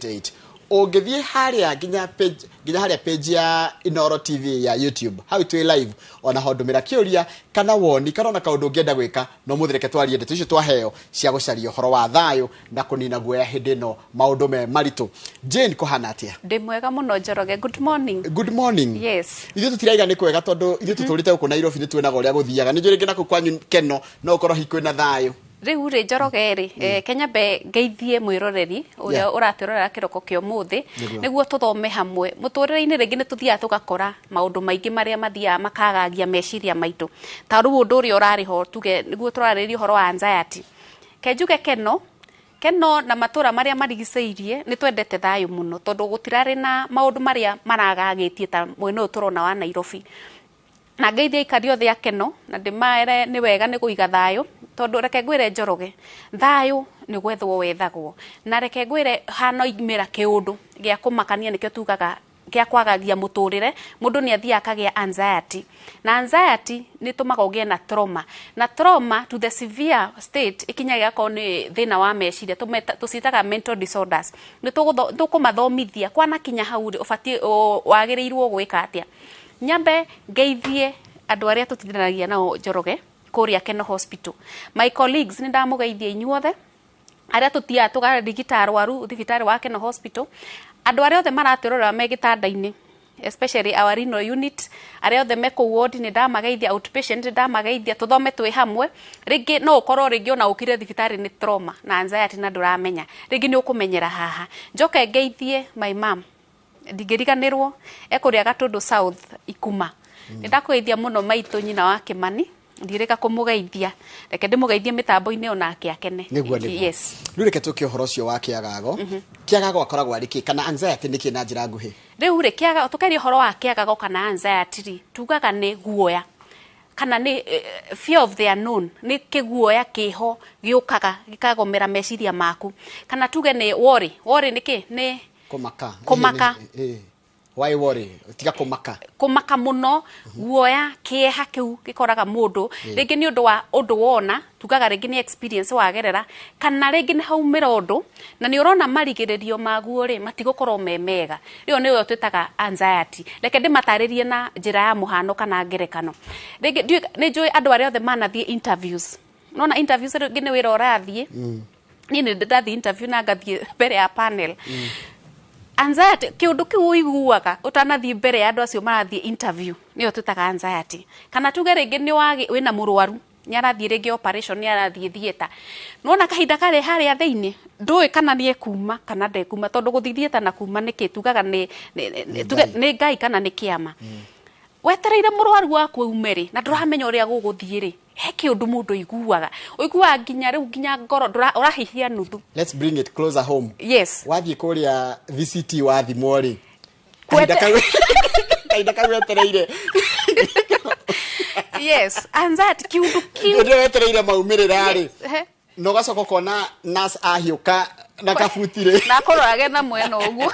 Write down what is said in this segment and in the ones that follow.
8. Ũngĩthiĩ harĩa nginya page, nginya harĩa page ya Inoro TV ya YouTube, hau twĩ live, ona ho ndũmĩra kĩũria kana woni kana ona kaũndũ ũngĩenda gwĩka. No mũthĩ reke twarie ndeto icio twaheo cia gũcaria ũhoro wa thayũ na kũnina guoya hĩndĩ ĩno maũndũ me maritũ. Jane, kũhana atĩa? Ndĩ mwega mũno, Njoroge. Good morning. Good morning. Yes. Ithuĩ tũtiraiga nĩ kwega, tondũ ithuĩ tũtũrĩte gũkũ Nairobi nĩ tuonaga ũrĩa gũthiaga. Nĩ njũĩ rĩngĩ na kũu kwanyu Keno no ũkorwo hihi kwĩna thayũ. Rĩu rĩ, Njoroge rĩ, Kenya, mbe ngeithie mwĩroreri ũrĩa ũratwĩrorera kĩroko kĩa ũmũthĩ. Nĩguo tũthome hamwe mũtũrĩre-inĩ. Rĩngĩ nĩ tũthiaga tũgakora maũndũ maingĩ marĩa mathiaga makagagia meciria maitũ, ta rĩu ũndũ ũrĩa ũrarĩ ho, tuge nĩguo tũrarĩrĩria ũhoro wa anxiety. Ke njuge Keno na matũra marĩa marigicĩirie nĩ twendete thayũ mũno, tondũ gũtirarĩ na maũndũ marĩa maragagĩtie ta mwena ũyũ tũrona wa Nairobi. Na ngeithie aikari othe a Keno na ndĩmere nĩ wega nĩ kũiga thayũ, tondũ reke ngwĩre, Njoroge, thayũ nĩ gwethwo wethagwo. Na reke ngwĩre, hana imĩra kĩũndũ gĩa kũmakania, nĩkĩo tugaga gĩa kwagagia mũtũrĩre, mũndũ nĩ athiaga akagĩa anxiety, na anxiety nĩ ĩtũmaga ũgĩe na trauma, na trauma to the severe state ĩkinyaga ĩgakorwo nĩ thĩna wa meciria, tũciĩtaga mental disorders. Nĩ tũkũmathomithia kwana kinya hau rĩ, ũbatiĩ wagĩrĩirwo gwĩka atĩa. Nyambe ngeithie andũ arĩa tũtindanagia nao, Njoroge, kũrĩa Keno Hospital, my colleagues, nĩ ndamũgeithia inyuothe arĩa tũthiaga tũkarigita arwaru thibitarĩ wa Keno Hospital, andũ arĩa othe maratwĩrorera me gĩtanda-inĩ, especially our renal unit, arĩa othe me kũu ward nĩ ndamageithia, outpatient nĩ ndamageithia. Tũthome twĩ hamwe. Rĩngĩ no ũkorwo rĩngĩ ona ũkire thibitarĩ nĩ trauma na anxiety na ndũramenya, rĩngĩ nĩ ũkũmenyera haha. Njoke ngeithie my mom, ndingĩriganĩrwo, ekũrĩa Gatũndũ South Ikuma. Nĩ ndakũgeithia mũno maitũ, nyina wa Kĩmani, ndirĩka kũmũgeithia. Reke ndĩmũgeithie mĩtambo-inĩ onake akene. Nĩguo. Yes. Rĩu reke tũke ũhoro ũcio wa kĩagago. Kĩagago akoragwo arĩ kĩ, kana anxiety nĩ kĩ na njĩra nguhĩ? Rĩu rĩ, kĩaga, tũkeria ũhoro wa kĩagago kana anxiety rĩ, tugaga nĩ guoya kana nĩ fear of the unknown, nĩ kĩguoya kĩho gĩũkaga gĩkagomera meciria maku, kana tuge nĩ worry. Worry nĩ kĩ? Nĩ kũmaka. Kũmaka. Why worry? Tiga kũmaka. Kũmaka mũno, guoya, kĩeha kĩu gĩkoraga mũndũ rĩngĩ nĩ ũndũ wa ũndũ wona, tugaga rĩngĩ nĩ experience wagerera, kana rĩngĩ nĩ haumĩra ũndũ na nĩ ũrona marigĩrĩrio maguo rĩ matigũkorwo me mega. Rĩo nĩyo twĩtaga anxiety. Reke ndĩmatarĩrie na njĩra ya mũhano kana ngerekano. Rĩngĩ nĩ njũĩ andũ arĩa othe manathiĩ interviews, nona interviews rĩngĩ nĩ wĩra ũrathiĩ. Niĩ nĩ ndathiĩ interview na ngathiĩ mbere ya panel. Anxiety, kĩũndũ kĩu ũiguaga ũtanathiĩ mbere ya andũ acio marathiĩ interview, nĩyo twĩtaga anxiety. Kana tuge rĩngĩ nĩ wagĩ wĩna mũrwaru, nĩ arathiĩ rĩngĩ operation, nĩ arathiĩ theatre, nona kahinda karĩ harĩa thĩinĩ ndũĩ kana nĩ ekuma kana ndekuma, tondũ gũthiĩ theatre na kuma nĩkĩ tugaga nĩ tuge Ngai. Nĩ Ngai kana nĩ kĩama. Wetereire mũrwaru waku aume rĩ, na ndũramenya ũrĩa gũgũthiĩ rĩ, he kĩũndũ mũndũ ũiguaga, ũiguaga nginya rĩu nginya ngoro ũrahihia nuthu. Let's bring it closer home. Yes. Wathiĩ kũrĩa VCT wathimwo rĩ, kahinda kau wetereire. Yes, anxiety, kĩũndũ kĩu. Hĩndĩ ĩyo wetereire maumĩrĩra rĩ, He. na ũgacoka ũkona nurse ahiũka na kabuti rĩ, na akororage na mwena ũguo.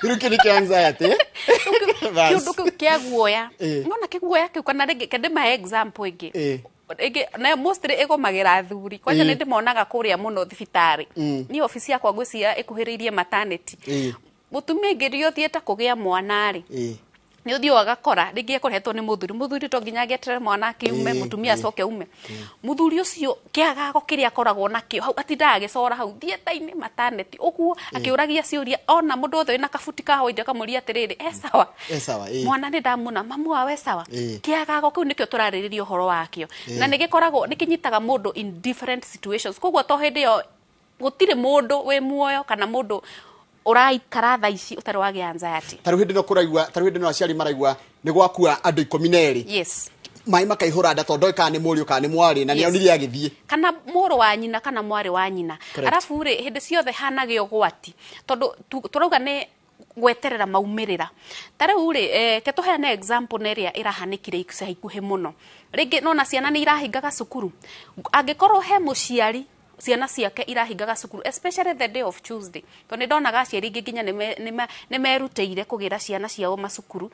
Rĩu kĩu nĩkĩo anxiety. Bas. Kĩũndũ kĩu kĩa guoya. Nona kĩguoya kĩu, kana rĩngĩ kendĩmahe example ĩngĩ. Ĩngĩ na mostly ĩgũmagĩra athuri kwanja. Nĩ ndĩmonaga kũrĩa mũno thibitarĩ. Niĩ obici yakwa ngwĩciria ĩkuhĩrĩirie maternity. Mũtumia ingĩ rĩrĩa ũthiĩte kũgĩa mwana rĩ, nĩ ũthiĩ ũgakora rĩngĩ ekũrehetwo nĩ mũthuri. Mũthuri to nginya angĩeterere mwana akiume, mũtumia acoke aume. Mũthuri ũcio kĩagago kĩrĩa akoragwo nakĩo hau, atindaga agĩcora hau theatre-inĩ maternity ũguo, akĩũragia ciũria, ona mũndũ wothe wĩna kabuti ka white akamũria atĩrĩrĩ, "E sawa?" E sawa, ĩĩ. "Mwana nĩ ndamuona, mamu wao e sawa?" Kĩagago kĩu nĩkĩo tũrarĩrĩria ũhoro wakĩo, na nĩ gĩkoragwo nĩ kĩnyitaga mũndũ in different situations. Koguo to hĩndĩ ĩyo, gũtirĩ mũndũ wĩ muoyo kana mũndũ ũraikara thaa ici ũtarĩ wagĩa anxiety. Ta rĩu hĩndĩ ĩno kũraigua, ta rĩu hĩndĩ ĩno aciari maraigua nĩ gwakua andũ 12, maĩ makaihũra nda, tondũ ndoĩ kana nĩ mũriũ kana nĩ mwarĩ, na nĩonire agĩthiĩ. Kana mũrũ wa nyina kana mwarĩ wa nyina. Arabu rĩ, hĩndĩ ciothe hanagĩa ũgwati, tondũ tũrauga nĩ gweterera maumĩrĩra. Ta rĩu rĩ, ke tũheane example na ĩrĩa ĩrahanĩkire ica ikuhĩ mũno. Rĩngĩ nona ciana nĩ irahingaga cukuru, angĩkorwo he mũciari Ciana ciake irahingaga cukuru, especially the day of Tuesday, tondũ nĩ ndonaga aciari aingĩ nginya nĩ merutĩire kũgĩra ciana ciao macukuru.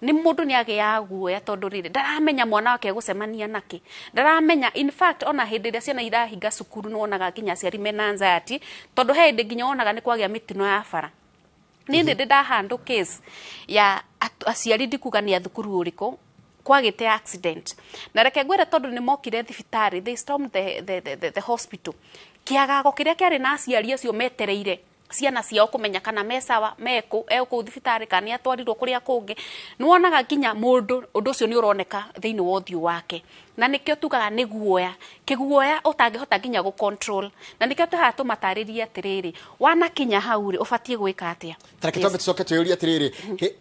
Nĩ mũndũ nĩ agĩaga guoya, tondũ rĩrĩ, ndaramenya mwana wake egũcemania nakĩ, ndaramenya. In fact, ona hĩndĩ ĩrĩa ciana irahinga cukuru, nĩ wonaga nginya aciari mena anxiety, tondũ he hĩndĩ nginya wonaga nĩ kwagĩa mĩtino ya bara. Niĩ nĩ ndĩ ndahandle case ya aciari, ndikuga nĩ a thukuru ũrĩkũ, kwagĩte accident. Na reke ngwĩre, tondũ nĩ mokire thibitarĩ, they stormed the hospital. Kĩagago kĩrĩa kĩarĩ na aciari acio metereire ciana ciao kũmenya kana me sawa, mekũ, e kũu thibitarĩ kana nĩ atwarirwo kũrĩa kũngĩ, nĩ wonaga nginya mũndũ ũndũ ũcio nĩ ũroneka thĩinĩ wa ũthiũ wake. Na nĩkĩo tugaga nĩ guoya, kĩguoya ũtangĩhota nginya gũ control. Na nĩkĩo tũhaha tũmatarĩrie atĩrĩrĩ, wanakinya hau rĩ, ũbatiĩ gwĩka atĩa? Tareke twambe tũcoke twĩyũrie atĩrĩrĩ,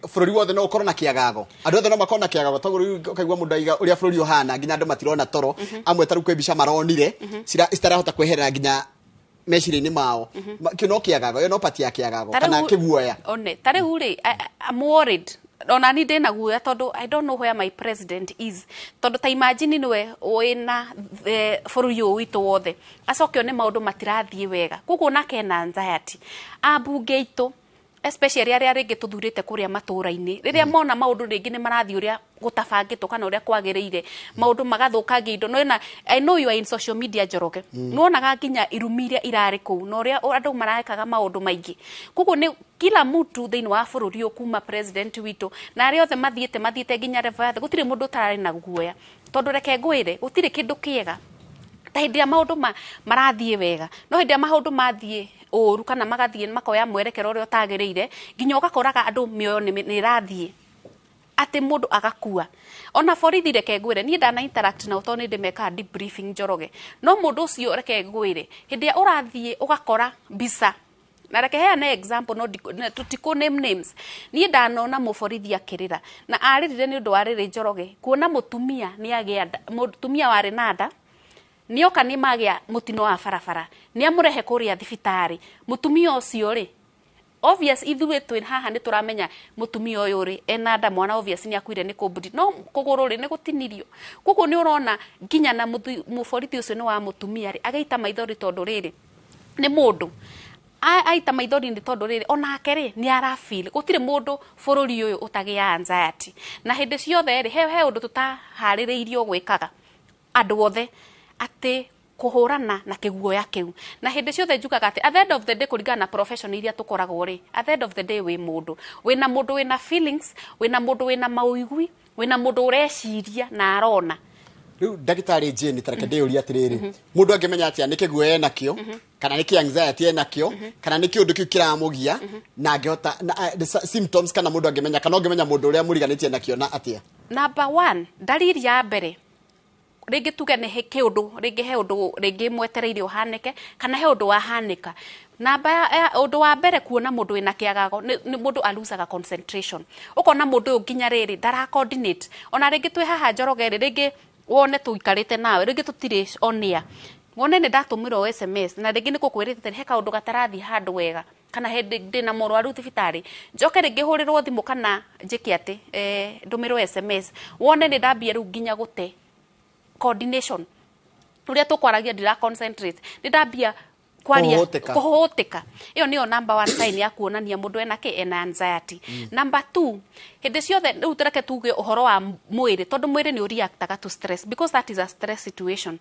bũrũri wothe no ũkorwo na kĩagago? Andũ othe no makorwo na kĩagago? Tondũ rĩu ũkaigua mũndũ aiga ũrĩa bũrũri ũhana, nginya andũ matirona toro. Amwe ta rĩu kwĩ mbica maronire citarahota kweherera nginya meciria-inĩ mao. Kĩu no kĩagago? Ĩyo no pati ya kĩagago kana kĩguoya? One, ta rĩu rĩ, I'm worried. Ona ni ndĩna guoya, tondũ I don't know where my president is, tondũ ta imagine nĩwe wĩna bũrũri ũyũ witũ wothe, acoke one maũndũ matirathiĩ wega, koguo nake ena anxiety. Ambunge aitũ, especially arĩa rĩngĩ tũthurĩte kũrĩa matũũra-inĩ, rĩrĩa mona maũndũ rĩngĩ nĩ marathiĩ ũrĩa gũtabangĩtwo kana ũrĩa kwagĩrĩire, maũndũ magathũkangia indo. No ena, I know you are in social media, Njoroge, nĩwonaga nginya irumi iria irarĩ kũu na ũrĩa andũ marekaga maũndũ maingĩ. Koguo nĩ kila mtu thĩinĩ wa bũrũri ũyũ, kuma president witũ na arĩa othe mathiĩte nginya level ya thĩ, gũtirĩ mũndũ ũtararĩ na guoya. Tondũ reke ngwĩre, gũtirĩ kĩndũ kĩega ta hĩndĩ ĩrĩa maũndũ marathiĩ wega. No hĩndĩ ĩrĩa maũndũ mathiĩ ũru kana magathiĩ makoya mwerekero ũrĩa ũtagĩrĩire, nginya ũgakoraga andũ mĩoyo nĩ ĩrathiĩ, atĩ mũndũ agakua. Ona borithi, reke ngwĩre, niĩ ndana interact nao, tondũ nĩ ndĩmekaga debriefing, Njoroge. No mũndũ ũcio, reke ngwĩre, hĩndĩ ĩrĩa ũrathiĩ ũgakora mbica, na reke heane example, no tũtikũ name names, niĩ ndanona mũborithi akĩrĩra, na arĩrire nĩ ũndũ wa rĩrĩ, Njoroge, kuona mũtumia nĩ agĩa nda, mũtumia warĩ na nda nĩoka nĩ magĩa mũtino wa barabara, nĩ amũrehe kũrĩa thibitarĩ. Mũtumia ũcio rĩ, obvious ithuĩ twĩ haha nĩ tũramenya mũtumia ũyũ rĩ, ena nda, mwana obvious nĩ akuire nĩ kũmbudi, no kũgũrũ rĩ, nĩ gũtinirio. Koguo nĩ ũrona nginya na mũborithi ũcio nĩ wa mũtumia rĩ, agaita maithori, tondũ rĩrĩ nĩ mũndũ aita maithori, nĩ tondũ rĩrĩ, onake rĩ, nĩ arafeel. Gũtirĩ mũndũ bũrũri ũyũ ũtagĩa anxiety. Na hĩndĩ ciothe rĩ, he ũndũ tũtaharĩrĩirio gwĩkaga andũ othe, atĩ kũhũrana na kĩguoya kĩu. Na hĩndĩ ciothe njugaga atĩ at the end of the day, kũringana na profession iria tũkoragwo rĩ, at the end of the day wĩ mũndũ, wĩna mũndũ wĩna feelings, wĩna mũndũ wĩna maũigui, wĩna mũndũ ũreciria na arona. Rĩu ndagĩtarĩ Jane, tareke ndĩyũrie atĩrĩrĩ, mũndũ angĩmenya atĩa nĩ kĩguoya enakĩo, kana nĩ kĩ anxiety enakĩo, kana nĩ kĩũndũ kĩu kĩramũgia, na angĩhota na, the symptoms, kana mũndũ angĩmenya, kana ũngĩmenya mũndũ ũrĩa mũriganĩtie nakĩo na atĩa? Number one, ndariri ya mbere, rĩngĩ tuge nĩ he kĩũndũ, rĩngĩ he ũndũ rĩngĩ mwetereire ũhanĩke, kana he ũndũ wahanĩka. Namba ya ũndũ wa mbere kuona mũndũ wĩna kĩagago nĩ mũndũ alusaga concentration. Ũkona mũndũ ũyũ nginya rĩrĩ ndara coordinate. Ona rĩngĩ twĩ haha, Njoroge rĩ, rĩngĩ wone tũikarĩte nawe, rĩngĩ tũtirĩ on air, wone nĩ ndatũmĩrwo SMS, na rĩngĩ nĩ gũkwĩrĩte he kaũndũ gatarathiĩ handũ wega, kana hĩndĩ ndĩna mũrwaru thibitarĩ, njoke rĩngĩ hũrĩrwo thimũ kana njĩke atĩ ndũmĩrwo SMS, wone nĩ ndambia rĩu nginya gũte coordination. Ũrĩa tũkwaragia, ndira concentrate, nĩ ndambia kwaria. Kũhũhũtĩka. Kũhũhũtĩka. Ĩyo nĩyo number one sign ya kuonania mũndũ ena kĩ, ena anxiety. Number two, hĩndĩ ciothe rĩu tũreke tuge ũhoro wa mwĩrĩ, tondũ mwĩrĩ nĩ ũreactaga to stress, because that is a stress situation.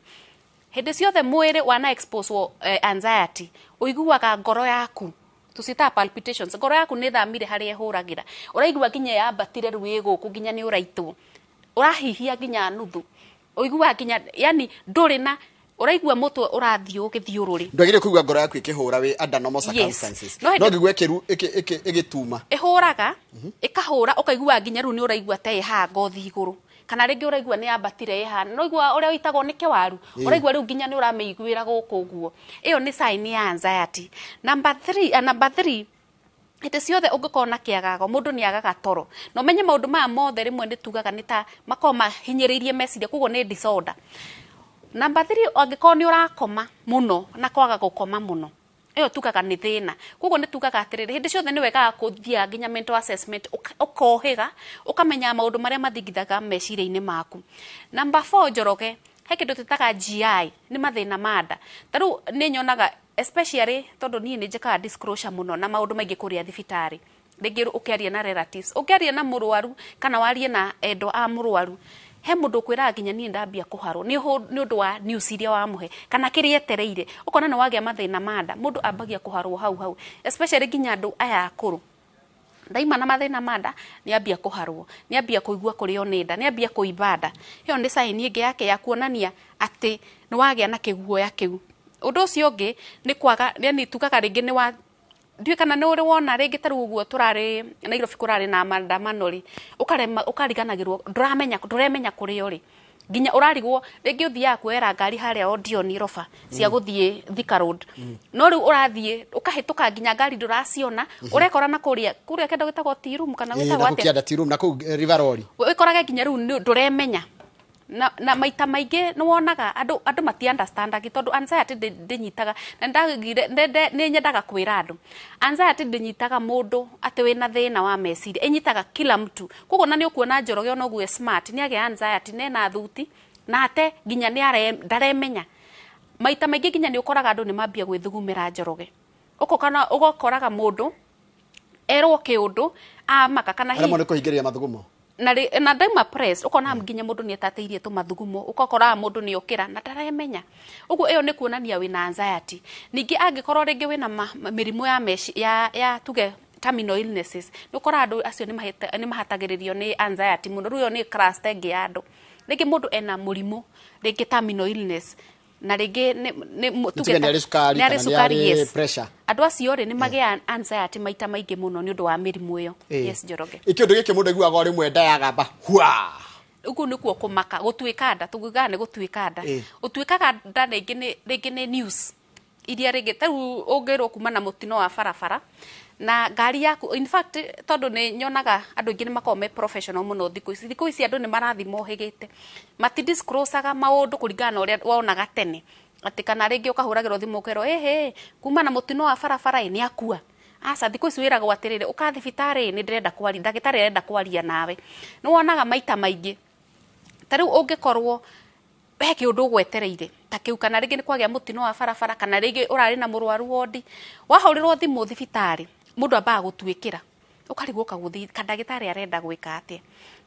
Hĩndĩ ciothe mwĩrĩ wana expose anxiety, ũiguaga ngoro yaku, tũciĩtaga palpitations, ngoro yaku nĩ thamire harĩa ĩhũragĩra, ũraigua nginya yambatire rĩu ĩ gũkũ, nginya nĩ ũraitwo, ũrahihia nginya nuthu, ũiguaga nginya yani ndũrĩ na, ũraigua mũtwe ũrathiĩ ũgĩthiũrũrĩ. Ndwagĩrĩire kũigua ngoro yaku ĩkĩhũra wĩ under normal circumstances. No hĩndĩ- No ngĩigua ĩgĩtuma. Ĩhũraga, ĩkahũra, ũkaigua nginya rĩu nĩ ũraigua ta ĩhaha ngothi igũrũ, kana rĩngĩ ũraigua nĩ yambatire ĩhana no igua ũrĩa ũitagwo nĩ kĩwaru, ũraigua rĩu nginya nĩ ũramĩiguĩra gũkũ ũguo. Ĩyo nĩ sign ya anxiety. Number three, hĩndĩ ciothe ũngĩkorwo na kĩagago, mũndũ nĩ agaga toro. Na ũmenye maũndũ maya mothe rĩmwe nĩ tugaga nĩ ta makoragwo mahinyĩrĩirie meciria, koguo nĩ disorder. Number three, angĩkorwo nĩ ũrakoma mũno na kwaga gũkoma mũno, ĩyo tugaga nĩ thĩna. Koguo nĩ tugaga atĩrĩrĩ, hĩndĩ ciothe nĩ wega kũthiaga nginya mental assessment, ũkohĩga, ũkamenya maũndũ marĩa mathingithaga meciria-inĩ maku. Number four, Njoroge, He kĩndũ twĩtaga GI, nĩ mathĩna ma nda. Ta rĩu nĩ nyonaga especially tondũ niĩ nĩ njĩkaga disclosure mũno na maũndũ maingĩ kũrĩa thibitarĩ, rĩngĩ ũkĩaria na relatives, ũkĩaria na mũrwaru kana warie na endwa a mũrwaru, he mũndũ ũkwĩraga nginya niĩ ndambia kũharwo nĩ ũndũ wa news iria wamũhe kana kĩrĩa etereire. Ũkona nĩ wagĩa mathĩna ma nda, mũndũ ambagia kũharwo hau hau, especially nginya andũ aya akũrũ. Ndaima na mathĩna ma nda, nĩ ambia kũharwo, nĩ ambia kũigua kũrĩo nĩ nda, nĩ ambia kũimba nda. Ĩyo nĩ sign ĩngĩ yake ya kuonania atĩ nĩ wagĩa na kĩguoya kĩu. Ũndũ ũcio ũngĩ nĩ kwaga, yani tugaga rĩngĩ nĩ wa ndiũĩ kana nĩ ũrĩ wona rĩngĩ ta rĩu ũguo tũrarĩ Nairobi kũrarĩ na maandamano rĩ, ũkarema ũkariganagĩrwo, ndũramenya ndũremenya kũrĩa ũrĩ, nginya ũrarigwo rĩngĩ ũthiaga kuoera ngari harĩa Odeon Roba cia gũthiĩ Thika Road, no rĩu ũrathiĩ ũkahĩtũka nginya ngari ndũraciona, ũrekora na kũrĩa kũrĩa kĩndũ gĩtagwo tea room kana gwĩtagwo atĩa, kĩanda tea room na kũu River Road, wĩkorage nginya rĩu ndũremenya. Na maita maingĩ nĩ wonaga andũ mati understandagi tondũ anxiety ndĩnyitaga, na ndagire nĩ nyendaga kwĩra andũ anxiety ndĩnyitaga mũndũ atĩ wĩna thĩna wa meciria, ĩnyitaga kila mtu. Koguo na nĩ ũkuona Njoroge ona ũguo smart nĩ agĩa anxiety, nena thuti na ate nginya nĩ ndaremenya. Maita maingĩ nginya nĩ ũkoraga andũ nĩ mambia gwĩthugumĩra Njoroge, ũkokana ũgakoraga mũndũ erwo kĩũndũ amaka kana hihi nĩ kũhingĩrĩria mathugumo na ndauma press, ukona nginya mundu ni etatĩirie tũmathugumo, ũgakora mundu ni okĩra na ndaremenya. Ũguo ĩyo nĩ kuonania wĩna anxiety. Ningĩ angĩkorwo rĩngĩ wĩna mĩrimũ ya meci ya tuge terminal illnesses, nĩ ũkoraga andũ acio nĩ mahatagĩrĩrio nĩ anxiety mũno. Rĩu ĩyo nĩ cluster ĩngĩ ya andũ. Rĩngĩ mũndũ ena mũrimũ rĩngĩ terminal illness, na rĩngĩ nĩ tuge nĩ arĩ cukari kana nĩ arĩ pressure, andũ acio rĩ nĩ magĩa anxiety maita maingĩ mũno nĩ ũndũ wa mĩrimũ ĩyo. Yes, Njoroge. Ikĩũndũ gĩkĩ mũndũ aiguaga o rĩmwe nda yagamba hua, ũguo nĩkuo kũmaka, gũtuĩka nda, tũgugaga nĩ gũtuĩka nda. Ũtuĩkaga nda rĩngĩ nĩ news iria rĩngĩ ta rĩu ũngĩrwo kuma na mũtino wa barabara na ngari yaku. In fact, tondũ nĩ nyonaga andũ aingĩ nĩ makoragwo me professional mũno thikũ ici andũ nĩ marathiĩ mohĩgĩte, mati disclosaga maũndũ kũringana na ũrĩa wonaga tene, atĩ kana rĩngĩ ũkahũragĩrwo thimũ ũkerwo ĩhĩ kuma na mũtino wa barabara ĩ nĩ akua. Aca, thikũ ici wĩragwo atĩrĩrĩ, ũka thibitarĩ, nĩ ndĩrenda kwaria, ndagĩtarĩ arenda kwaria nawe. Nĩ wonaga maita maingĩ ta rĩu ũngĩkorwo he kĩũndũ ũgwetereire ta kĩu, kana rĩngĩ nĩ kwagĩa mũtino wa barabara, kana rĩngĩ ũrarĩ na mũrwaru wondi, wahũrĩrwo thimũ thibitarĩ, mũndũ ambaga gũtuĩkĩra, ũkarigwo kagũthi ndagĩtarĩ arenda gwĩka atĩa.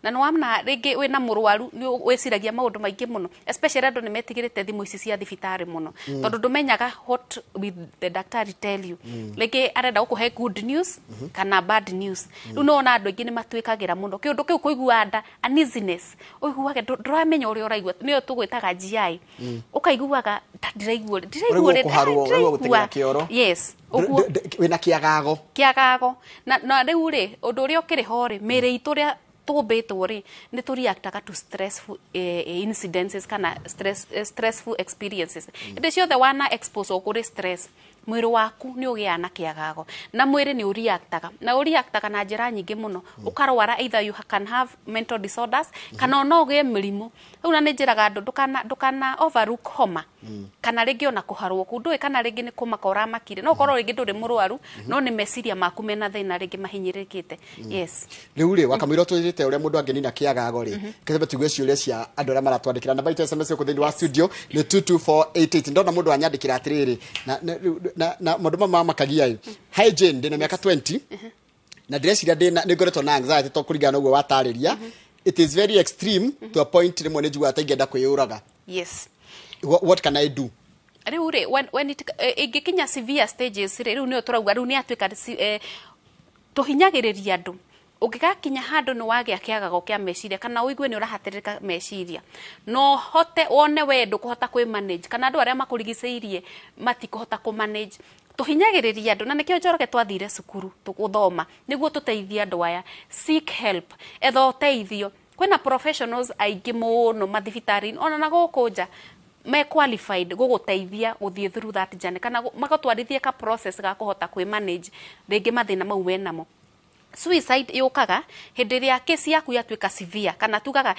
Na nĩ wamna rĩngĩ wĩna mũrwaru nĩ wĩciragia maũndũ maingĩ mũno, especially andũ nĩ metigĩrĩte thimũ ici cia thibitarĩ mũno, tondũ ndũmenyaga what will the doctor tell you. Rĩngĩ arenda gũkũhe good news kana bad news. Rĩu nĩ wona andũ aingĩ nĩ matuĩkagĩra mũno kĩũndũ kĩu, kũigua nda, uneasiness, ũiguage ndũramenya ũrĩa ũraigua, nĩyo tũgwĩtaga GI. Ũkaiguaga ta ndĩraigua ndĩraigua kũharwo, ũraigua gũteng'era kĩoro. Yes, ũguo wĩna kĩagago. Kĩagago. Na rĩu rĩ, ũndũ ũrĩa ũkĩrĩ ho rĩ, mĩĩrĩ itũ ũrĩa tũmbĩtwo rĩ, nĩ tũreactaga to stressful incidences kana stressful experiences. Hĩndĩ ciothe wana expose kũrĩ stress, mwĩrĩ waku nĩ ũgĩaga na kĩagago, na mwĩrĩ nĩ ũreactaga, na ũreactaga na njĩra nyingĩ mũno, ũkarwara. Either you can have mental disorders kana ona ũgĩe mĩrimũ. Rĩu na nĩ njĩraga andũ ndũkana overlook homa kana rĩngĩ ona kũharwo kũu, ndũĩ kana rĩngĩ nĩ kũmaka ũramakire, no ũkorwo rĩngĩ ndũrĩ mũrwaru, no nĩ meciria maku mena thĩna, rĩngĩ mahinyĩrĩrĩkĩte. Yes. Rĩu rĩ, wakamũira tũrĩte ũrĩa mũndũ angĩnina kĩagago rĩ, kĩthembe tuigue ciũria cia andũ arĩa maratwandĩkĩra. Namba itũ SMS gũkũ thĩinĩ wa studio nĩ 22488. Ndona mũndũ anyandĩkĩra atĩrĩrĩ, na maũndũ maya mamakagia ĩ. Hi Jane, ndĩna mĩaka 20 na ndĩreciria ndĩna nĩ ngoretwo na anxiety to kũringana na ũguo watarĩria. It is very extreme to a point rĩmwe nĩ njiguaga ta ingĩenda kwĩyũraga. Yes. What can I do? Rĩu rĩ, when it ĩngĩkinya severe stages rĩ, rĩu nĩyo tũrauga rĩu nĩ atuĩka tũhinyagĩrĩria andũ. Ũngĩgakinya handũ nĩ wagĩa kĩagago kĩa meciria kana ũigue nĩ ũrahatĩrĩrĩka meciria, no hote wone we ndũkũhota kwĩ manage kana andũ arĩa makũrigicĩirie matikũhota kũ manage, tũhinyagĩrĩria andũ. Na nĩkĩo Njoroge twathire cukuru gũthoma nĩguo tũteithie andũ aya. Seek help, etha ũteithio. Kwĩna professionals aingĩ mũno mathibitarĩ-inĩ ona na gũkũ nja me qualified gũgũteithia gũthiĩ through that journey kana magũtwarithie ka process ga kũhota kwĩ manage rĩngĩ mathĩna mau wenamo. Suicide yũkaga hĩndĩ ĩrĩa kesi yaku yatuĩka severe, kana tugaga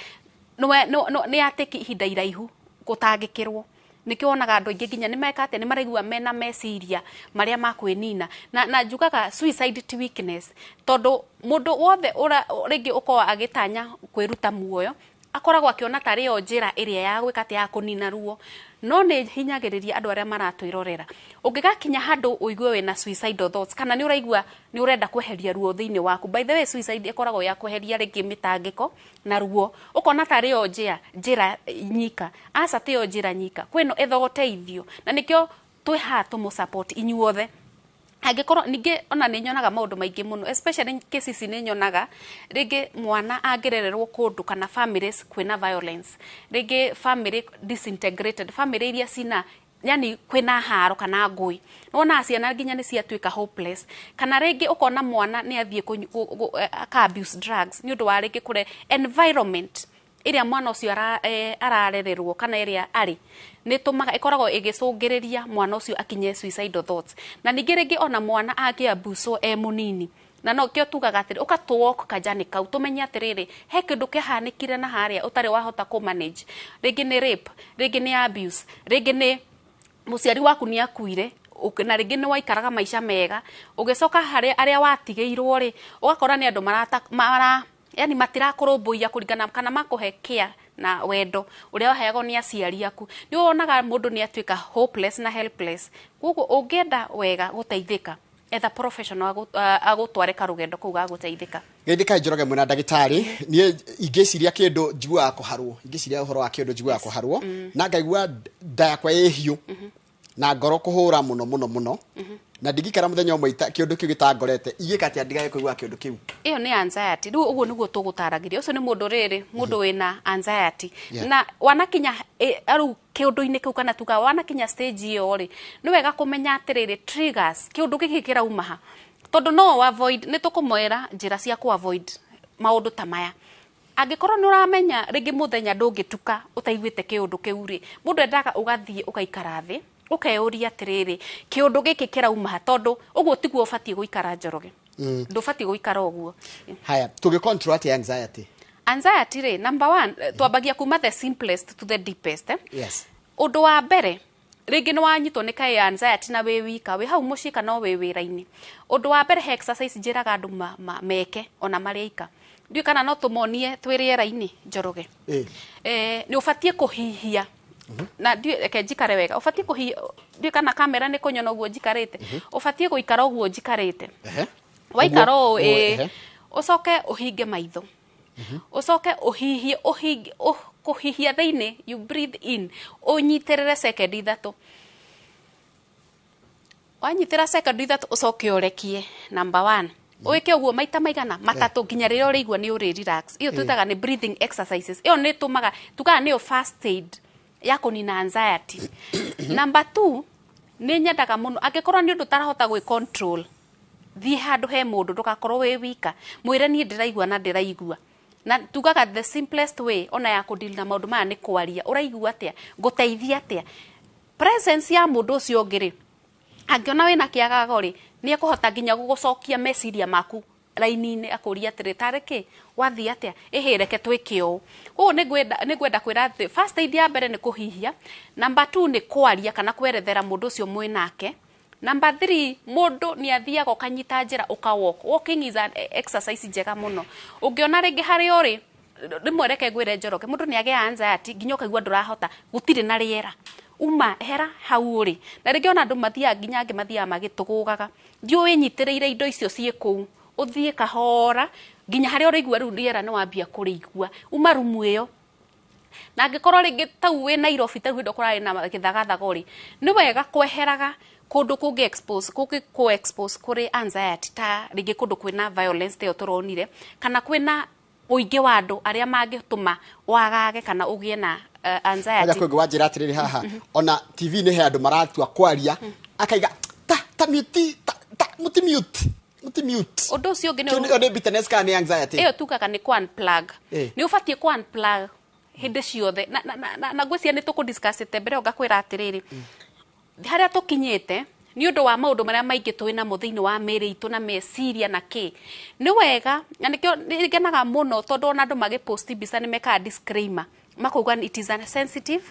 nĩ yatĩki ihinda iraihu gũtangĩkĩrwo. Nĩkĩo wonaga andũ aingĩ nginya nĩ meka atĩa, nĩ maraigua mena meciria marĩa ma kwĩnina. Na njugaga suicide ti weakness, tondũ mũndũ wothe ũra rĩngĩ ũkorwo agĩtanya kwĩruta muoyo Akoragwo akĩona tarĩ yo njĩra ĩrĩa ya gwĩka atĩ ya kũnina ruo, no nĩ hinyagĩrĩria andũ arĩa maratwĩrorera. Ũngĩgakinya handũ ũigue wĩna suicidal thoughts, kana nĩ ũraigua nĩ ũrenda kweheria ruo thĩinĩ waku, by the way, suicide ĩkoragwo ya kweheria rĩngĩ mĩtangĩko na ruo, ũkona tarĩ yo njĩra nyika. Aca, tiyo njĩra nyika, kwĩno etha ũteithio, na nĩkĩo twĩ haha tũmũ support inyuothe. Angĩkorwo ningĩ ona nĩ nyonaga maũndũ maingĩ mũno, especially cases nĩ nyonaga rĩngĩ mwana angĩrererwo kũndũ kana families kwĩna violence, rĩngĩ family disintegrated, family iria cina yani kwĩna haro kana ngũĩ, wonaga ciana nginya nĩ ciatuĩka hopeless. Kana rĩngĩ ũkona mwana nĩ athiĩ aka abuse drugs nĩ ũndũ wa rĩngĩ kũre environment ĩrĩa mwana ũcio ararererwo kana ĩrĩa arĩ, nĩ tũmaga ĩkoragwo ĩgĩcũngĩrĩria mwana ũcio akinye suicidal thoughts. Na ningĩ rĩngĩ ona mwana angĩabuswo e mũnini, na no kĩo tugaga atĩrĩ ũka tũ walk kajani kau, tũmenye atĩrĩrĩ, he kĩndũ kĩahanĩkire na harĩa ũtarĩ wahota kũ manage, rĩngĩ nĩ rape, rĩngĩ nĩ abuse, rĩngĩ nĩ mũciari waku nĩ akuire, na rĩngĩ nĩ waikaraga maica mega, ũgĩcoka harĩa arĩa watigĩirwo rĩ, ũgakora nĩ andũ marata mara yani matirakũrũmbũiya kũringana kana makũhe care na wendo ũrĩa waheagwo nĩ aciari aku. Nĩ wonaga mũndũ nĩ atuĩka hopeless na helpless. Koguo ũngĩenda wega gũteithĩka, etha professional agũtware karũgendo kũu ga gũteithĩka. Geithĩkai Njoroge mwĩna ndagĩtarĩ. Niĩ ingĩciria kĩndũ njiguaga kũharwo, ingĩciria ũhoro wa kĩndũ njiguaga kũharwo na ngaigua nda yakwa ĩ hiũ na ngoro kũhũra mũno mũno mũno, na ndingĩikara mũthenya ũmwe kĩũndũ kĩu gĩtangorete. Ingĩka atĩa ndigage kũigua kĩũndũ kĩu? Ĩyo nĩ anxiety. Rĩu ũguo nĩguo tũgũtaragĩria. Ũcio nĩ mũndũ rĩrĩ, mũndũ wĩna anxiety. Na wanakinya rĩu kĩũndũ-inĩ kĩu, kana tuga wanakinya stage ĩyo rĩ, nĩ wega kũmenya atĩrĩrĩ, triggers, kĩũndũ gĩkĩ kĩrauma ha, tondũ no avoid. Nĩ tũkũmwĩra njĩra cia kũ avoid maũndũ ta maya. Angĩkorwo nĩ ũramenya rĩngĩ mũthenya ndũngĩtuka ũtaiguĩte kĩũndũ kĩu rĩ, mũndũ endaga ũgathiĩ ũgaikara thĩ, ũkeyũria atĩrĩrĩ, kĩũndũ gĩkĩ kĩrauma ha? Tondũ ũguo tiguo ũbatiĩ gũikara, Njoroge. Ndũbatiĩ gũikara ũguo. Haya, tũngĩ control atĩa anxiety? Anxiety rĩ, number one, twambagia kuma the simplest to the deepest, eh? Yes. Ũndũ wa mbere, rĩngĩ nĩ wanyitwo nĩ kaĩ anxiety na wĩ wika, wĩ hau mũciĩ kana o wĩ wĩra-inĩ, ũndũ wa mbere he exercise njĩraga andũ meke ona marĩ aika. Ndiũĩ kana no tũmonie twĩ rĩera-inĩ, Njoroge. Nĩ ũbatiĩ kũhihia na ndiũĩ, reke njikare wega. Ũbatiĩ kũhihia, ndiũĩ kana kamera nĩ kũnyona ũguo njikarĩte. Ũbatiĩ gũikara ũguo njikarĩte. Waikara ũũ, ũcoke ũhinge maitho, ũcoke ũhihie, ũhinge, kũhihia thĩinĩ, you breathe in, ũnyitĩrĩre sekendi 3. Wanyitĩra sekendi 3, ũcoke ũrekie. Number one, wĩke ũguo maita maigana matatũ nginya rĩrĩa ũrĩigua nĩ ũrĩ relax. Ĩyo twĩtaga nĩ breathing exercises. Ĩyo nĩ ĩtũmaga, tugaga nĩyo first aid ya kũnina anxiety. Number two, nĩ nyendaga mũno angĩkorwo nĩ ũndũ ũtarahota gwĩ control, thiĩ handũ he mũndũ, ndũgakorwo wĩ wika, mwĩre niĩ ndĩraigua na ndĩraigua. Na tugaga the simplest way ona ya kũdeal na maũndũ maya nĩ kwaria. Ũraigua atĩa? Ngũteithia atĩa? Presence ya mũndũ ũcio ũngĩ rĩ, angĩona wĩna kĩagago rĩ, nĩ ekũhota nginya gũgũcokia meciria maku raini-inĩ, akũria atĩrĩ, tarĩ kĩ wathiĩ atĩa, ĩhĩ reke twĩke ũũ. Koguo nĩ ngwenda kwĩra atĩ first aid ya mbere nĩ kũhihia. Number two nĩ kwaria kana kwerethera mũndũ ũcio mwĩ nake. Number three, mũndũ nĩ athiaga ũkanyita njĩra, ũka walk. Walking is an exercise njega mũno. Ũngĩona rĩngĩ harĩa ũrĩ, rĩmwe reke ngwĩre Njoroge, mũndũ nĩ agĩaga anxiety nginya ũkaigua ndũrahota, gũtirĩ na rĩera, uma hera hau ũrĩ. Na rĩngĩ ona andũ mathiaga nginya angĩ mathiaga magĩtũgũgaga. Thiĩ wĩnyitĩrĩire indo icio ciĩ kũu, ũthiĩ kahora nginya harĩa ũraigua rĩu rĩera nĩ wambia kũrĩigua, uma rumu ĩyo. Na angĩkorwo rĩngĩ tau wĩ Nairobi, tau hĩndĩ kũrarĩ na gĩthagathago rĩ, nĩ wega kweheraga kũndũ kũngĩ expose, kũngĩ kũ expose kũrĩ anxiety, ta rĩngĩ kũndũ kwĩna violence ta ĩyo tũronire, kana kwĩna ũingĩ wa andũ arĩa mangĩtũma wagage kana ũgĩe na anxiety. Kwĩngĩ wanjĩra atĩrĩrĩ, haha ona TV nĩ he andũ maratua kwaria, akaiga ta mute, ta muti mute, muti mute. Ũndũ ũcio ũngĩ nĩ Kĩu nĩ bitterness kana nĩ anxiety? Ĩyo tugaga nĩ kũ unplug. Nĩ ũbatiĩ kũ unplug hĩndĩ ciothe. Na ngwĩciria nĩ tũkũ discuss mbere ĩyo, ngakwĩra atĩrĩrĩ, harĩa tũkinyĩte nĩ ũndũ wa maũndũ marĩa maingĩ twĩ namo thĩinĩ wa mĩĩrĩ itũ na meciria na kĩ, nĩ wega na nĩkĩo nĩ ngenaga mũno tondũ ona andũ magĩpost mbica nĩ mekaga disclaimer, makauga it is a sensitive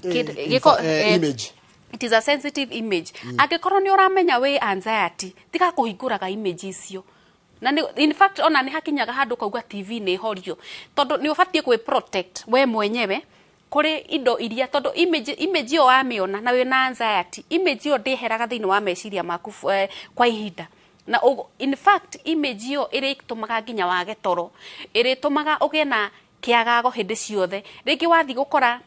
image. It is a sensitive image. Angĩkorwo nĩ ũramenya wĩ anxiety, tiga kũhingũraga image icio. Na in fact ona nĩ hakinyaga handũ kauga TV nĩ horio, tondũ nĩ ũbatiĩ kwĩ protect we mwenyewe kũrĩ indo iria, tondũ image ĩyo wamĩona na wĩna anxiety, image ĩyo ndĩheraga thĩinĩ wa meciria maku kwa ihinda. Na in fact image ĩyo ĩrĩtũmaga nginya wage toro, ĩrĩtũmaga ũgĩe na kĩagago hĩndĩ ciothe. Rĩngĩ wathiĩ gũkora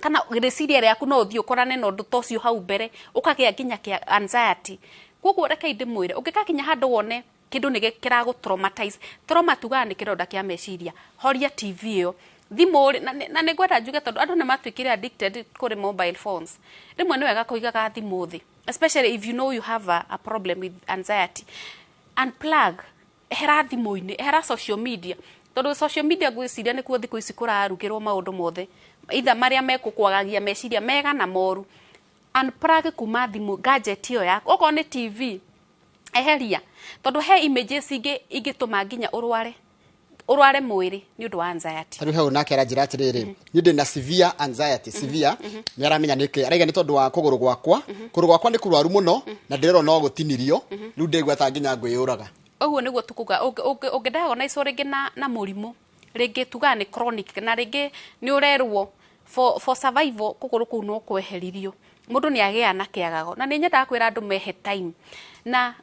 kana rĩciria rĩaku no ũthiĩ ũkorane na ũndũ ta ũcio hau mbere, ũkagĩa nginya kĩa anxiety. Koguo reke ndĩmwĩre, ũngĩgakinya handũ wone kĩndũ nĩ kĩragũ traumatize, trauma tugaga nĩ kĩronda kĩa meciria, horia TV ĩyo. Thimũ rĩ, na nĩ ngwenda njuge tondũ andũ nĩ matuĩkire addicted kũrĩ mobile phones. Rĩmwe nĩ wega kũigaga thimũ thĩ, especially if you know you have a problem with anxiety. Unplug, ehera thimũ-inĩ, ehera social media, tondũ social media ngwĩciria nĩkuo thikũ ici kũrarugĩrwo maũndũ mothe, either marĩa mekũkwagagia meciria mega na moru. Unplug kuma thimũ, gadget ĩyo yaku, okorwo nĩ TV eheria, tondũ he images ingĩ ingĩtũma nginya ũrware mwĩrĩ nĩ ũndũ wa anxiety. Tarĩu hau nake aranjĩra atĩrĩrĩ, niĩ ndĩ na severe anxiety, severe nĩ aramenya nĩkĩ, araiga nĩ tondũ wa kũgũrũ gwakwa, kũgũrũ gwakwa nĩ kũrwaru mũno na ndĩrerwo no gũtinirio, rĩu ndĩgua ta nginya ngwĩyũraga. Ũguo nĩguo tukuga ũngĩ diagnose rĩngĩ na mũrimũ, rĩngĩ tugaga nĩ chronic, na rĩngĩ nĩ ũrerwo for survival kũgũrũ kũu no kweheririo, mũndũ nĩ agĩaga na kĩagago. Na nĩ nyendaga kwĩra andũ mehe time, na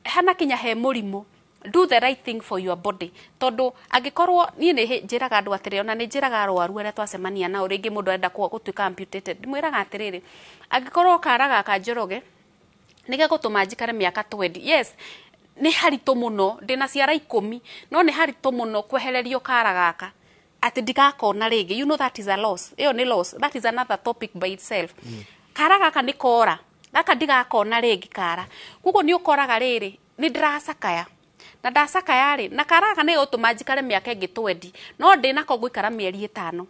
hana kinya he mũrimũ, do the right thing for your body, tondũ angĩkorwo niĩ nĩ njĩraga andũ atĩrĩ, ona nĩ njĩraga arwaru arĩa twacemania nao, rĩngĩ mũndũ arenda gũtuĩka amputated, ndĩmwĩraga atĩrĩrĩ, angĩkorwo kara gaka Njoroge nĩ gegũtũma njikare mĩaka 20, yes nĩ haritũ mũno, ndĩna ciara 10, no nĩ haritũ mũno kwehererio kara gaka atĩ ndigakona rĩngĩ, you know that is a loss, ĩyo nĩ loss, that is another topic by itself. Kara gaka nĩ kora, gaka ndigakona rĩngĩ kara, koguo nĩ ũkoraga rĩrĩ nĩ ndĩracakaya, na ndacakaya rĩ, na kara gaka nĩ gũtũma njikare mĩaka ĩngĩ 20, no ndĩnako ngũikara mĩeri 5.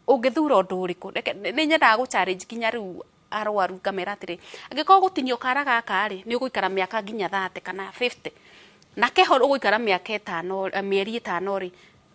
Ũngĩthura ũndũ ũrĩkũ? Nĩ nyendaga gũ challenge nginya rĩu arwaru ngamera atĩrĩ, angĩkorwo gũtinio kara gaka rĩ, nĩ ũgũikara mĩaka nginya 30 kana 50, na keho ũgũikara mĩaka 5, mĩeri 5 rĩ,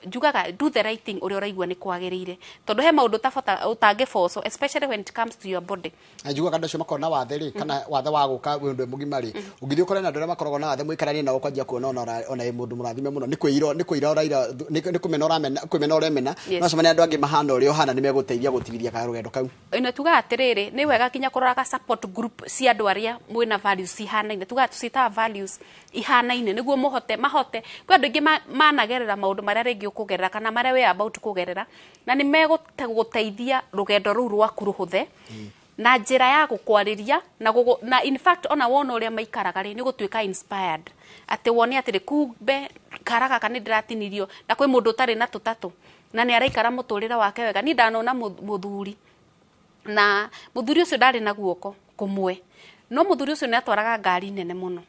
njugaga do the right thing ũrĩa ũraigua nĩ kwagĩrĩire, tondũ he maũndũ ũtabata ũtangĩboco, especially when it comes to your body. Na njugaga andũ acio makoragwo na wathe rĩ, kana wathe wa gũka wĩ ũndũ mũgima rĩ, ũngĩthiĩ ũkore na andũ arĩa makoragwo na wathe mũikaranie nao ũkanjia kuona ona wĩ mũndũ mũrathime mũno, nĩ kwĩira, nĩ kwĩira ũraira, nĩ kũmena ũramena, kũmena ũremena, no cemania andũ angĩ mahana ũrĩa ũhana, nĩ megũteithia gũtigithia karũgendo kau. Ĩno tugaga atĩrĩrĩ, nĩ wega nginya kũroraga support group cia andũ arĩa mwĩna values cihanaine, tugaga tũciĩtaga values ihanaine, nĩguo mũhote, mahote. Kwĩ andũ aingĩ managerera maũndũ marĩa rĩngĩ ũkũgerera kana marĩa we about kũgerera, na nĩ megũteithia rũgendo rũu rwaku rũhũthe na njĩra ya gũkwarĩria na na in fact ona wona ũrĩa maikaraga rĩ, nĩ gũtuĩka inspired atĩ wone atĩrĩ, kumbe kara gaka nĩ ndĩratinirio, na kwĩ mũndũ ũtarĩ na tũtatũ na nĩ araikara mũtũrĩre wake wega. Niĩ ndanona mũthuri, na mũthuri ũcio ndarĩ na guoko kũmwe, no mũthuri ũcio nĩ atwaraga ngari nene mũno.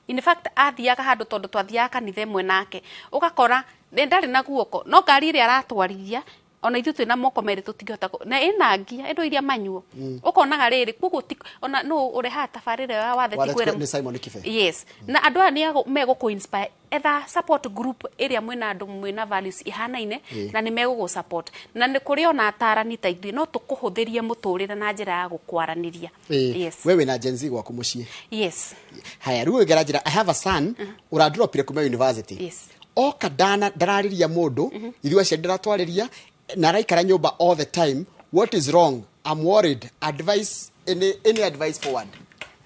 In fact athiaga handũ tondũ twathiaga kanitha ĩmwe nake, ũgakora ndarĩ na guoko, no ngari ĩrĩa aratwarithia ona ithuĩ twĩna moko merĩ tũtingĩhota na ĩna ngia ĩndo iria manyuo. Ũkonaga rĩrĩ, koguo ti, ona nũ ũrehaga tabarĩra ya wathe ti Wathe kwĩra nĩ Simon Kibe. Yes. Na andũ aya nĩ megũkũ inspire, etha support group ĩrĩa mwĩna andũ mwĩna values ihanaine, na nĩ megũgũ support. Na nĩ kũrĩ ona atarani ta ithuĩ, no tũkũhũthĩrie mũtũrĩre na njĩra ya gũkwaranĩria. Yes. We wĩna Gen Z gwaku mũciĩ? Yes. Haya, rĩu ũngĩra njĩra, I have a son, ũradropire kuma university. Yes. Oka ndararĩria mũndũ, ithuĩ aciari ndaratwarĩria, na araikara nyũmba all the time. What is wrong? I'm worried. Advice, any advice forward?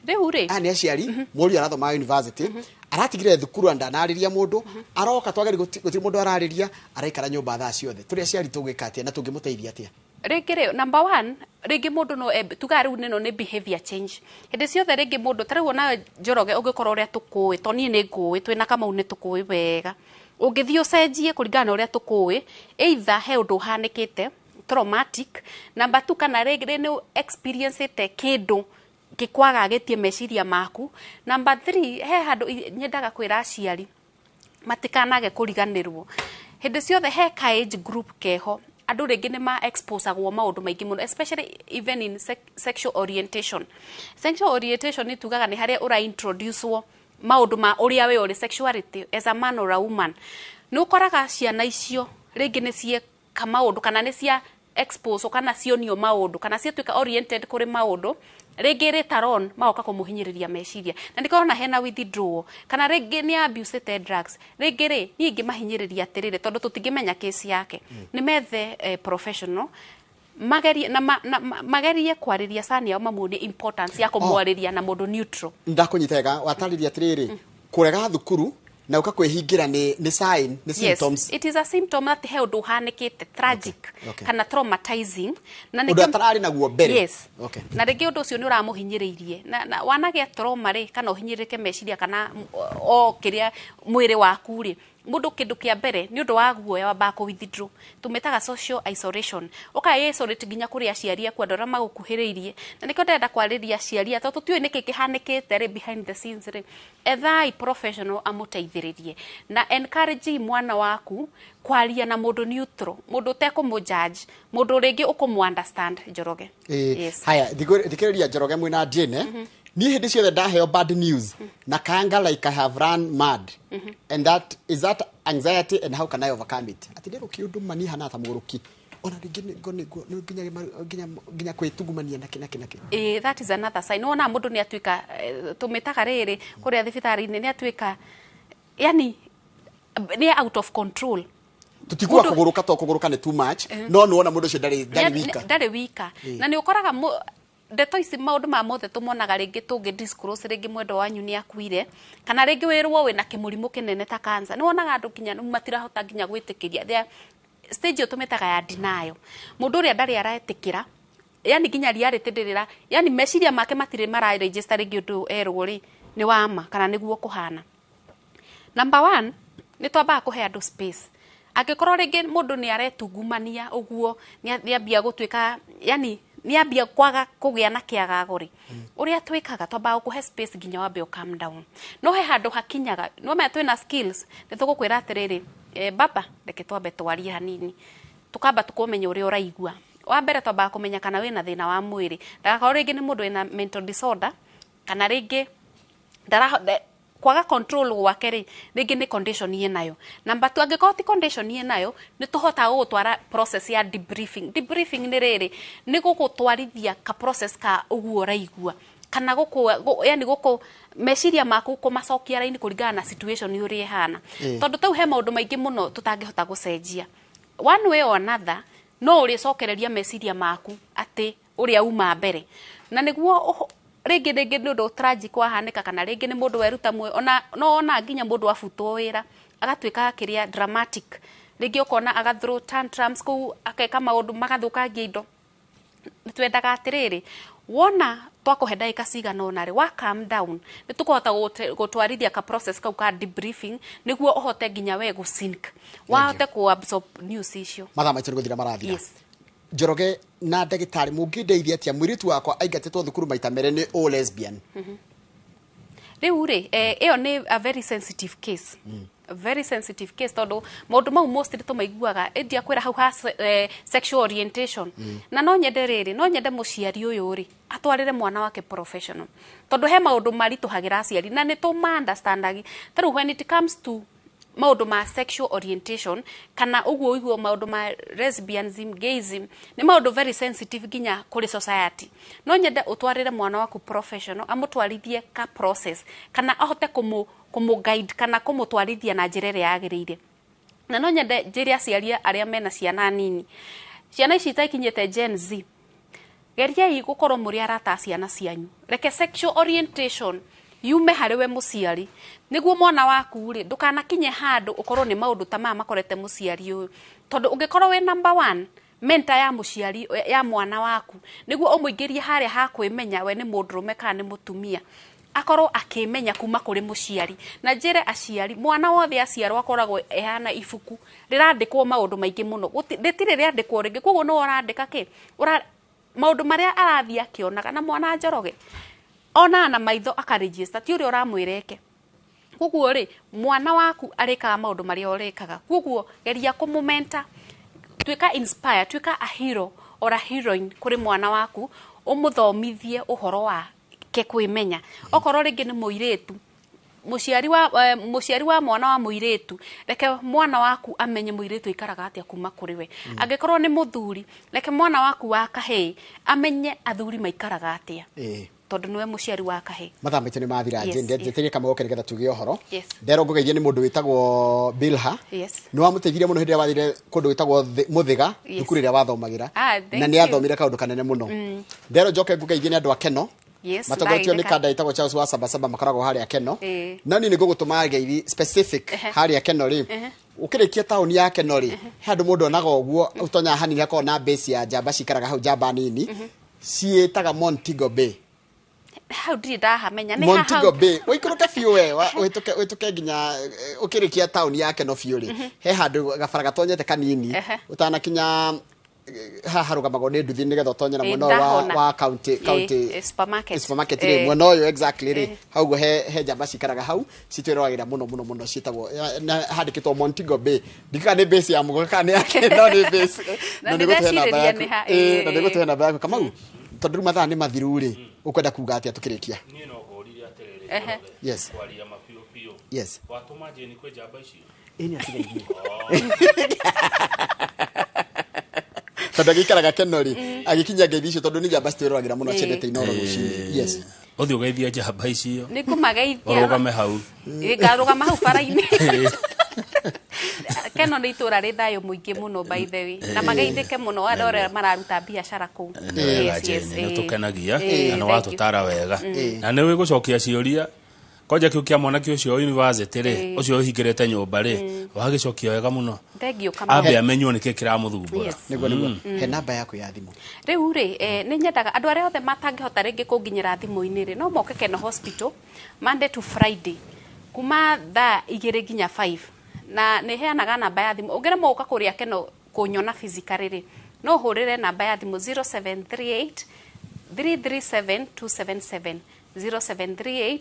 Rĩu rĩ? Aya nĩ aciari, mũriũ arathoma university, aratigire thukuru na ndanarĩria mũndũ, aroka twageri gũtirĩ mũndũ ararĩria, araikara nyũmba thaa ciothe. Tũrĩ aciari tũngĩka atĩa na tũngĩmũteithia atĩa? Rĩngĩ rĩ, number 1, rĩngĩ mũndũ no tugaga rĩu nĩno nĩ behavior change. Hĩndĩ ciothe rĩngĩ mũndũ, ta rĩu ona Njoroge ũngĩkorwo ũrĩa tũkũĩ, to niĩ nĩ ngũĩ, twĩna Kamau nĩ tũkũĩ wega. Ũngĩthiĩ ũcenjie kũringana na ũrĩa tũkũĩ, either he ũndũ ũhanĩkĩte traumatic, number 2, kana rĩngĩ nĩ experience-ĩte kĩndũ gĩkwagagĩtie meciria maku. Number 3, he handũ nyendaga kwĩra aciari matikanage kũriganĩrwo. Hĩndĩ ciothe he ka age group keho, andũ rĩngĩ nĩ ma exposagwo maũndũ maingĩ mũno, especially even in sexual orientation. Sexual orientation nĩ tugaga nĩ harĩa ũra introduce-wo maũndũ ma ũrĩa we ũrĩ, sexuality as a man or a woman. Nĩ ũkoraga ciana icio rĩngĩ nĩ cieka maũndũ kana nĩ cia expose kana cionio maũndũ kana ciatuĩka oriented kũrĩ maũndũ Rĩngĩ later on magoka kũmũhinyĩrĩria meciria, na nĩkĩo hena withdrawal, kana rĩngĩ nĩ abusĩte drugs. Rĩngĩ rĩ, niĩ ingĩmahinyĩrĩria atĩrĩrĩ, tondũ tũtingĩmenya case yake, nĩ methe professional, magerie na, ma, na ma, magerie kwarĩria sani yao, mamuonie importance ya kũmwarĩria na mũndũ neutral. Ndakunyita wega, watarĩria atĩrĩrĩ, kũrega thukuru na ũka kwĩhingĩra nĩ sign, nĩ symptoms. Yes, it is a symptom atĩ he ũndũ ũhanĩkĩte tragic kana traumatizing na ũndũ atararĩ naguo mbere. Yes. Na rĩngĩ ũndũ ũcio nĩ ũramũhinyĩrĩirie na wanagĩa trauma rĩ, kana ũhinyĩrĩrĩke meciria kana o kĩrĩa mwĩrĩ waku rĩ, mũndũ kĩndũ kĩa mbere nĩ ũndũ wa guoya wambaga kũ withdraw, tũmĩtaga social isolation, ũka isolate nginya kũrĩ aciari aku, andũ arĩa magũkuhĩrĩirie. Na nĩkĩo ndĩrenda kwarĩria aciari, tondũ tũtiũĩ nĩkĩ kĩhanĩkĩte rĩ behind the scenes rĩ, ethai professional amũteithĩrĩrie, na encourage mwana waku kwaria na mũndũ neutral, mũndũ ũtekũmũ judge, mũndũ rĩngĩ ũkũmũ understand, Njoroge. Yes. Haya, thikĩrĩria Njoroge mwĩna Jane. Niĩ hĩndĩ ciothe ndaheo bad news na kanga like I have run mad, and that is that anxiety, and how can I overcome it? Ati rĩrũ kĩũndũ mani hana ta mũgũrũki, ona rĩngĩ nĩ nginya nginya kwĩtungumania na kĩ na kĩ na kĩ. That is another sign. Wona mũndũ nĩ atuĩka, tũmĩtaga rĩrĩ kũrĩa thibitarĩ-inĩ, nĩ atuĩka yani nĩ out of control. Tutikuwa kũgũrũka, to kũgũrũka nĩ too much, no nĩ wona mũndũ ũcio ndarĩ wika. Ndarĩ wika. Na nĩ ũkoraga ndeto ici, maũndũ ma mothe tũmonaga rĩngĩ tũngĩ disclose, rĩngĩ mwendwa wanyu nĩ akuire, kana rĩngĩ wĩrwo wĩna kĩmũrimũ kĩnene ta cancer, nĩ wonaga andũ nginya matirahota nginya gwĩtĩkĩria. They are stage ĩyo tũmĩtaga ya denial. Mũndũ ũrĩa ndarĩ aretĩkĩra, yani nginya reality ndĩrĩra, yani meciria make matirĩ mara register rĩngĩ ũndũ erwo rĩ nĩ wama kana nĩguo kũhana. Number one, nĩ twambaga kũhe andũ space. Angĩkorwo rĩngĩ mũndũ nĩ aretungumania ũguo, nĩ ambia gũtuĩka, yani nĩ ambia kwaga kũgĩa na kĩagago rĩ, ũrĩa twĩkaga, twambaga gũkũhe space nginya wambe calm down. No he handũ hakinyaga no menya twĩna skills, nĩ tũgũkwĩra atĩrĩrĩ, baba, reke twambe twarie hanini, tukamba tukũmenya ũrĩa ũraigua. Wa mbere twambaga kũmenya kana wĩna thĩna wa mwĩrĩ, ndagakorwo rĩngĩ nĩ mũndũ wĩna mental disorder, kana rĩngĩ kwaga control gwake rĩ, rĩngĩ nĩ condition ĩ nayo. Number two, angĩkorwo ti condition ĩ nayo, nĩ tũhotaga gũgũtwara process ya debriefing. Debriefing nĩ rĩrĩ, nĩ gũgũtwarithia ka process ka ũguo ũraigua, kana gũkũ yani gũkũ meciria maku kũmacokia raini kũringana na situation ũrĩa ĩhana, tondũ tau he maũndũ maingĩ mũno tũtangĩhota gũcenjia. One way or another, no ũrĩcokereria meciria maku atĩ ũrĩa uma mbere, na nĩguo rĩngĩ nĩ ũndũ tragic wahanĩka, kana rĩngĩ nĩ mũndũ weruta muoyo, ona no ona nginya mũndũ abutwo wĩra agatuĩka kĩrĩa dramatic, rĩngĩ ũkona aga throw tantrums kũu, akeka maũndũ magathũkangia indo. Nĩ twendaga atĩrĩrĩ, wona twakũhe ndagĩka cigana ũna rĩ, wa calm down, nĩ tũkũhota gũtwarithia ka process kau ka debriefing, nĩguo ũhote nginya we gũ sink, wahote kũ absorb news icio. Mathaa maitũ nĩ gũthira marathira. Yes. Njoroge na ndagĩtarĩ, mũngĩndeithia atĩa? Mũirĩtu wakwa aingatĩtwo thukuru maita merĩ nĩ o lesbian. Rĩu rĩ, ĩyo nĩ a very sensitive case, a very sensitive case, tondũ maũndũ mau mostly tũmaiguaga ĩndia kwĩra hau ha sexual orientation. Na no nyende rĩrĩ, no nyende mũciari ũyũ rĩ atwarĩre mwana wake professional, tondũ he maũndũ maritũhagĩra aciari na nĩ tũma understandagi. Ta rĩu when it comes to maũndũ ma sexual orientation, kana ũguo ũiguo maũndũ ma lesbianism, gayism, nĩ maũndũ very sensitive nginya kũrĩ society. No nyende ũtwarĩre mwana waku professional, amũtwarithie ka process, kana ahote kũmũ guide kana kũmũtwarithia na njĩra ĩrĩa yagĩrĩire. Na no nyende njĩre aciari arĩa mena ciana nini, ciana ici itaikinyĩte Gen Z, geriai gũkorwo mũrĩ arata a ciana cianyu. Reke sexual orientation yume harĩ we mũciari, nĩguo mwana waku rĩ ndũkanakinye handũ ũkorwo nĩ maũndũ ta maya makorete mũciari ũyũ, tondũ ũngĩkorwo wĩ number one mentor ya mũciari ya mwana waku, nĩguo ũmũingĩrie harĩa ha kwĩmenya we nĩ mũndũrũme kana nĩ mũtumia, akorwo akĩmenya kuma kũrĩ mũciari. Na njĩre aciari, mwana wothe aciarwo akoragwo ehana ibuku rĩrandĩkwo maũndũ maingĩ mũno. Rĩtirĩ rĩandĩkwo rĩngĩ, koguo nĩwe ũrandĩka kĩ ũra maũndũ marĩa arathiĩ akĩonaga. Na mwana, Njoroge, onaga na maitho akaregister, ti ũrĩa ũramwĩra eke. Koguo rĩ, mwana waku arĩkaga maũndũ marĩa ũrĩkaga, koguo geria kũmũmenta, tuĩka inspire, tuĩka a hero or a heroine kũrĩ mwana waku, ũmũthomithie ũhoro wa ke kwĩmenya. Okorwo rĩngĩ nĩ mũirĩtu, Mũciari wa mwana wa mũirĩtu, reke mwana waku amenye mũirĩtu aikaraga atĩa kuma kũrĩ we. Angĩkorwo nĩ mũthuri, reke mwana waku wa kahĩĩ amenye athuri maikaraga atĩa, tondũ nĩwe mũciari wa kahĩĩ. Mathaa maitũ nĩ mathira. Njĩtĩrie kamũgoke nĩgetha tuge ũhoro. Nderwo ngũgeithie nĩ mũndũ wĩtagwo Bilha. Nĩ wamũteithirie mũno hĩndĩ ĩrĩa wathire kũndũ gwĩtagwo Mũthĩga, thukuru ĩrĩa wathomagĩra, na nĩ athomire kaũndũ kanene mũno. Nderwo njoke ngũgeithie nĩ andũ a Keno, matongoretio nĩ kanda ĩtagwo Charles wa Sabasaba, makoragwo harĩa Keno. No niĩ nĩ ngũgũtũma ngeithi specific harĩa Keno rĩ. Ũkĩrĩkia taũni ya Keno rĩ, he handũ mũndũ onaga ũguo ũtonyaga hanini hakoragwo na base ya njamba cikaraga hau, njamba nini ciĩtaga Montego Bay. Hau ndirĩ ndahamenya nĩ Montego Bay ũikũrũke biũ we, ũhĩtũke nginya ũkĩrĩkia taũni ya Keno biũ rĩ, he handũ gabara gatonyete kanini ũtanakinya haha harũgamagwo nĩ nduthi nĩgetha ũtonye na mwena ũyũ wa county supermarket, supermarket rĩ, mwena ũyũ exactly rĩ, hau ũguo he njamba cikaraga hau citwĩroragĩra mũno mũno mũno, ciĩtagwo handĩkĩtwo Montego Bay. Ndikana nĩ base ya Mũgoka kana nĩ ya Keno, nĩ base na nĩ gũtũhe namba yaku. Na nĩ gũtũhe namba yaku. Kamau, tondũ rĩu mathaa nĩ mathiru rĩ, ũkwenda kuga atĩa tũkĩrĩkia? Niĩ no ngũririe atĩrĩrĩ. Yes. Kwaria mabiũ biũ. Yes. Watũma Jane kwĩ njamba icio? Ĩĩ, nĩ atigeithie tondũ agĩikaraga Keno rĩ, agĩkinyia ngeithi icio tondũ nĩ njamba citwĩroragĩra mũno, ciendete Inooro rũcinĩ. Yes. Ũthiĩ ũgeithie njamba icio. Nĩ ngũmageithia. Ũrũgame hau. Ngarũgama hau bara-inĩ. Keno nĩ itũra rĩ thayũ mũingĩ mũno, by the way, na mageithĩke mũno andũ arĩa mararuta biacara kũu. Nĩ tũkenagia na nĩ watũtara wega na nĩ wĩgũcokia ciũria kwanja kĩu kĩa mwanake ũcio university rĩ, ũcio ũhingĩrĩte nyũmba rĩ, wagĩcokia wega mũno. Thank you, Kamau. Ambe amenywo nĩkĩ kĩramũthumbũra. Nĩguo. He namba yaku ya thimũ. Rĩu rĩ, nĩ nyendaga andũ arĩa othe matangĩhota rĩngĩ kũnginyĩra thimũ-inĩ rĩ, no moke Keno Hospital Monday to Friday kuma thaa 2 nginya 5, na nĩ heanaga namba ya thimũ. Ũngĩremwo gũka kũrĩa Keno kũnyona physically rĩ, no ũhũrĩre namba ya thimũ 0738 337 277, 0738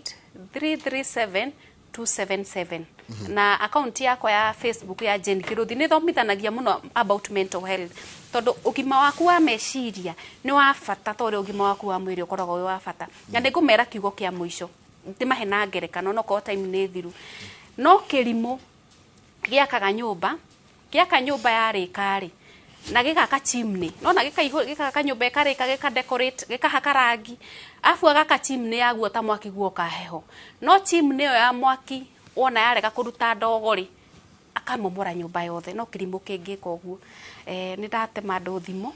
337 277. Na akaunti yakwa ya Facebook ya Jane Kiruthi nĩ thomithanagia mũno about mental health, tondũ ũgima waku wa meciria nĩ wa bata ta ũrĩa ũgima waku wa mwĩrĩ ũkoragwo wĩ wa bata. Na nĩ ngũmera kiugo kĩa mũico ndĩmahe na ngerekano, no korwo time nĩ thiru. No kĩrimũ gĩakaga nyũmba, gĩaka nyũmba yarĩka rĩ, na gĩgaka chimney, nona gĩgaka nyũmba ĩkarĩka, gĩka decorate, gĩkahaka rangi, afu agaka chimney yaguo ta mwaki guoka heho. No chimney ĩyo ya mwaki wona yarega kũruta ndogo rĩ, akamomora nyũmba yothe. No kĩrimũ kĩngĩka ũguo. Nĩ ndatema andũ thimũ.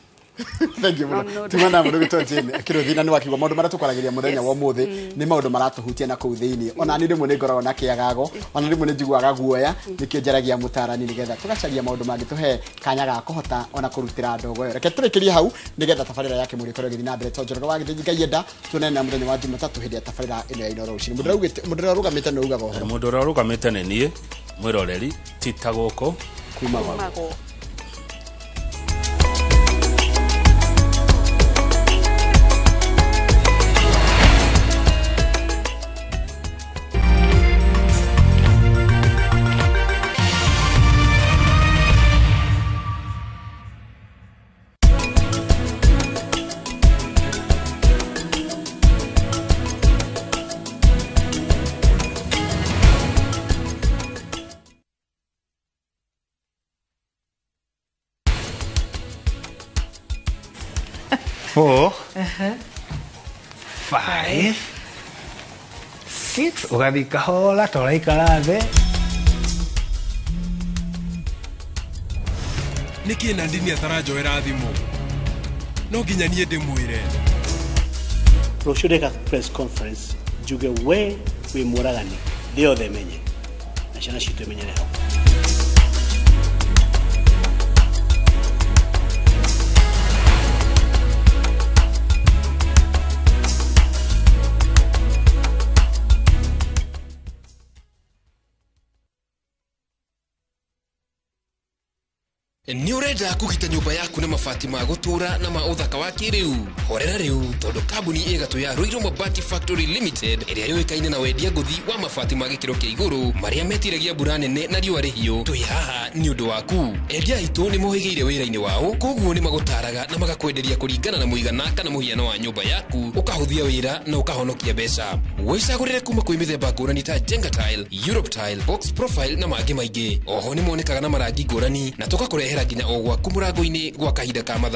Thank you mũno. Tuma na mũndũ gwĩtwo Jane Kĩrũthi, na nĩ wakiuga maũndũ marĩa tũkwaragĩria mũthenya wa ũmũthĩ nĩ maũndũ maratũhutia na kũu thĩinĩ. Ona niĩ rĩmwe nĩ ngoragwo na kĩagago, ona rĩmwe nĩ njiguaga guoya, nĩkĩo njaragia mũtarani nĩgetha tũgacaria maũndũ mangĩtũhe kanya ga kũhota ona kũrutĩra ndogo ĩyo. Reke tũrĩkĩrie hau nĩgetha tabarĩra ya Kĩmũrĩ ĩkorwo ĩgĩthiĩ na mbere. Tondũ Njoroge wa Gĩthĩnji, Ngai enda tuonane na mũthenya wa Jumatatũ hĩndĩ ya tabarĩra ĩno ya Inooro rũcinĩ. Mũndũ ũrĩa ũrũgamĩte nĩ ugaga ũhoro. Mũndũ ũrĩa ũrũgamĩte nĩ niĩ mwĩroreri ti ta gũkũ kuma gwaku. 4, 5, 6, ũgathiĩ kahora ta ũraikara thĩ. Nĩkĩ Nandini ataranjoera thimũ? No nginya niĩ ndĩmwĩre. Rũciũ ndeka press conference njuge we wĩ mũragani, thĩ yothe ĩmenye na ciana citũ imenyere hau. Nĩ ũrenda kũgita nyũmba yaku na mabati ma gũtũũra na ma ũthaka wa kĩrĩu? Horera rĩu, tondũ kambuni ĩgatũ ya Ruiru Mabati Factory Limited, ĩrĩa yũĩkaine na wendia ngũthi wa mabati ma gĩkĩro kĩa igũrũ marĩa metiragia mbura nene na riũa rĩhiũ, twĩ haha nĩ ũndũ waku. Endia aitũ nĩ mohĩgĩire wĩra-inĩ wao, koguo nĩ magũtaraga na magakwenderia kũringana na mũigana kana mũhiano wa nyũmba yaku, ũkahũthia wĩra na ũkahonokia mbeca. Wĩcagũrĩre kuma kwĩ mĩthemba ngũrani ta Jenga Tile, Europe Tile, Box Profile na mangĩ maingĩ. Oho nĩ monekaga na marangi ngũrani na tũgakũrehera nginya o gwaku mũrango-inĩ gwa kahinda ka mathaa.